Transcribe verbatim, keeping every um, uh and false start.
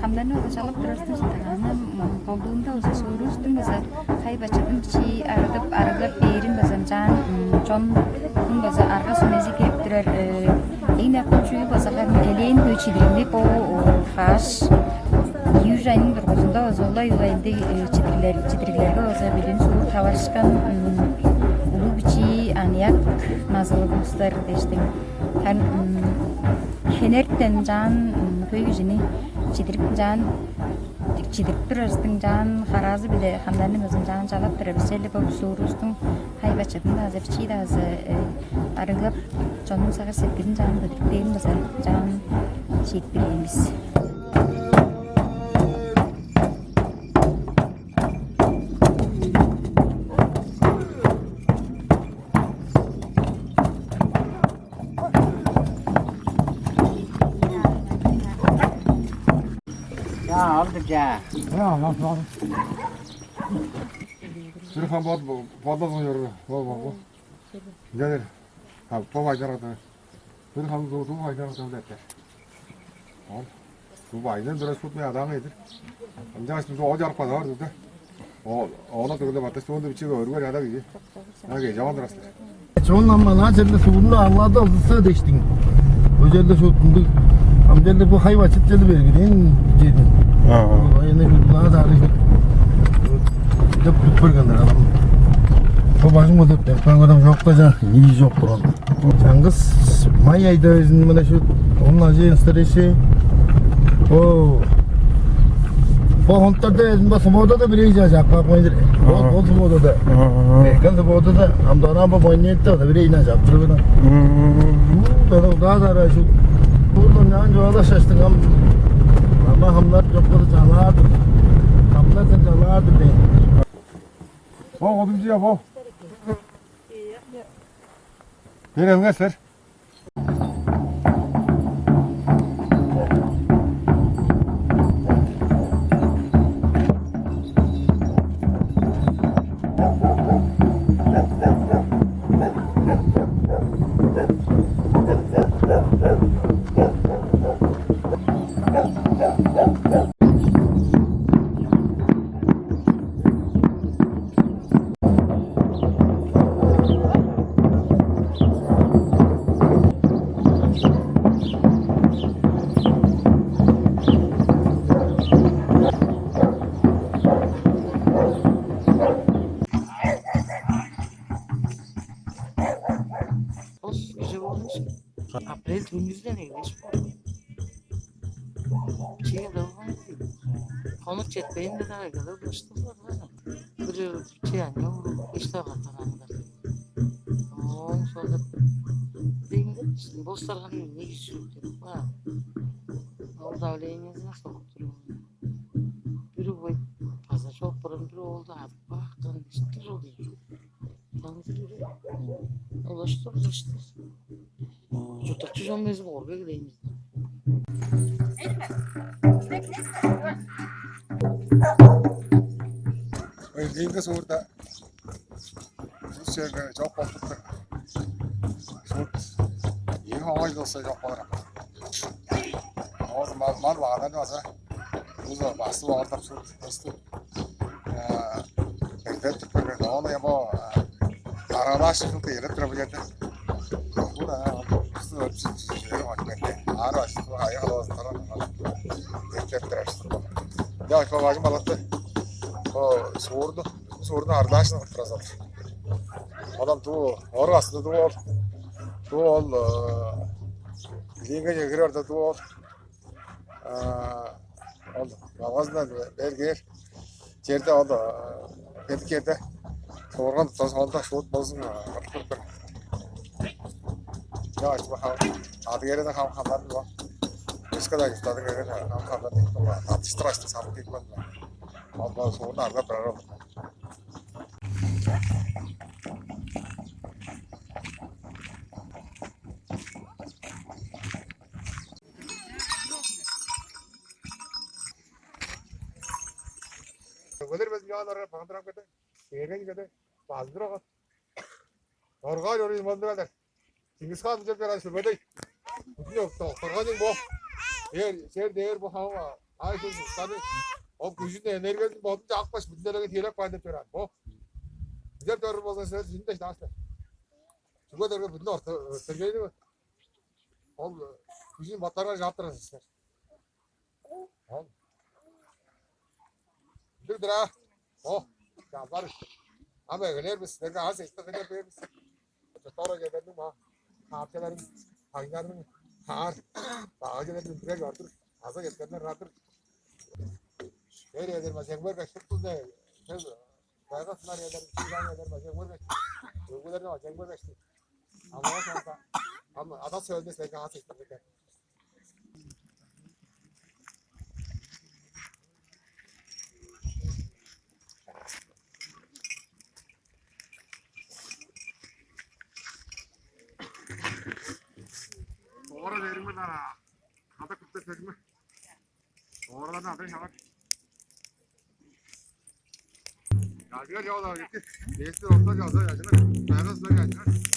Хамнарны база чалап турар-дыр, чыдыргааны, м, колдуунда база суурувустуң база хай-бачыдын бичии арыдып, арыглап бээрин база ынчаан, м, чоннуң база арга-сүмези кирип турар, э, эң-не акыл чүүл база харын элээн хөй чидиримни бо, о, каш, июль айның дургузунда база улай-улай ындыг, э, чидирлер, чидириглерге база билин суур таварышкан, м, улуг-бичии аныяк назылыг улустар дээштиң. Харын, м, хенертен ынчаан, м, хөй кижини чидирип, ынчаан чидирип турарывыстың ынчаан хараазы-биле хамнарны база ынчаан чалап турар бис. Черле бо суурувустуң хай-бачыдын-даа база, бичии-даа база, э, арыглап, чоннуң сагыш-сеткилин ынчаан көдүрүптерин база ынчаан шиитпирээн бис. Чаа, ол-дур, чаа. Бир хам бод-, бодазын йөрү. Ол, ол, ол. Гелир. А, бо байдар ады. Бир хам ду-, ду байдар ады деп. Ол. Ду байдан бир сут мен адаан эдир. Ынчаш бизде ол чарып калар дурда. Ол, ону төгүлүп атты, соонда бичиге өргөр ада кижи. Ана кеже алган турасыздар. Чон ам ана черле суурну аллады алзысы дештиң. Бо черле шуут ындыг. Ам черле бу хай-бачыт черле бергиден жедин. Аа. Ол эне шуут ана дары шуут. Деп күт бергендер адам. Бо бажың болуп, деп каң адам жок да жа, ниги жок турган. Чаңгыс май айда өзүн мына шу он ажы старейший. О, бо хонтарда эдин ба субботада бирей жа жаппак майдыр. Ол, ол субботада. Эркен субботада амдана бо бойнетте да бирей на жап турган. Тада удаа дара шу. Бурдан ян жола шаштык ам. Ама хамнар жок болду жалаадыр. Хамнар сен жалаадыр дейм. Бо одумчу я бо. Бир эмгеслер. Ол уже болмуш. Апрель түңүзден эвеш болду. Чең долган. Хонук четпейн да калып баштым. Бир чең эштаган. Оон соонда деңге бостарган не кижи бар. Ол давлениесине соктуруп. Бир бой база чок бурун бир оолду адып каапкан иштир ол. Улаштыр, улаштыр. Чурттакчы чон безин орбек элейн. Эндинге суурда бу черге чок болуптур. Шут. Эң оңой болса чок болар. Ол мал, мал багадан база. Буза басы багардап шут. Просто эртеп туруп берген. Ону эмо араалаашкын кылып ээлеп тура билерди. Бу да бузу өрчү жер бар берди. Аар башты аяк алабазын таран эртеп турар. Я ошо бажым алатты. О суурду, суурну араалаашкын кылып турасалды. Адам туу ор астында туу ол. Туу ол линге жегире орда туу ол. Ол балгазындан бергер черде ол Бедикерде турган тос онда шуут болзун кыртып тур. Чаа, ачып хам адыгерен хам хамнарын ба. Өске да юстадың эген хам хамнарын татыштыр ачты самык дейт бан. Алба суурну аргап барар. Өгелер безин яалар бандырам кеде. Берген кеде базыр огот. Доргаа чоруур мындыгалар. Чингисхан деп берген сүбедей. Бүтүн докторганың бо. Эр сер дээр бу хава. Ай сен сустаны. Ол күжүн энергиясын бодунча акпаш бүтүнелеге тиелеп каан деп берген. Бо. Билер дөрү болза сен син де шыдааштар. Чүге дерге бүтүн орта өттөргейни. Ол күжүн батарга жаап турасыздар. Ол. Билдир а. О, чалбар. Ам эгелер бис, силерге аз эште кыдыр бээр бис. Чотора келдиң ма? Каапчаларың, таңнарың, таар. Бага келер билдирер бардыр. Аза кеткеннер радыр. Бер эдер ма, сеңбер каштык бул не? Сен байга сынар эдер, чыган эдер ма, сеңбер каштык. Өгүлерне ма, сеңбер каштык. Ама сонда, ама ада сөөлүнө силерге аз эште кыдыр. Оора бериңме дара. Када кытта сөзүмө. Оораларны алдан шагар. Яжыгар жавалар кетти. Эстер орта жавалар яжыгар. Тайгасылар яжыгар.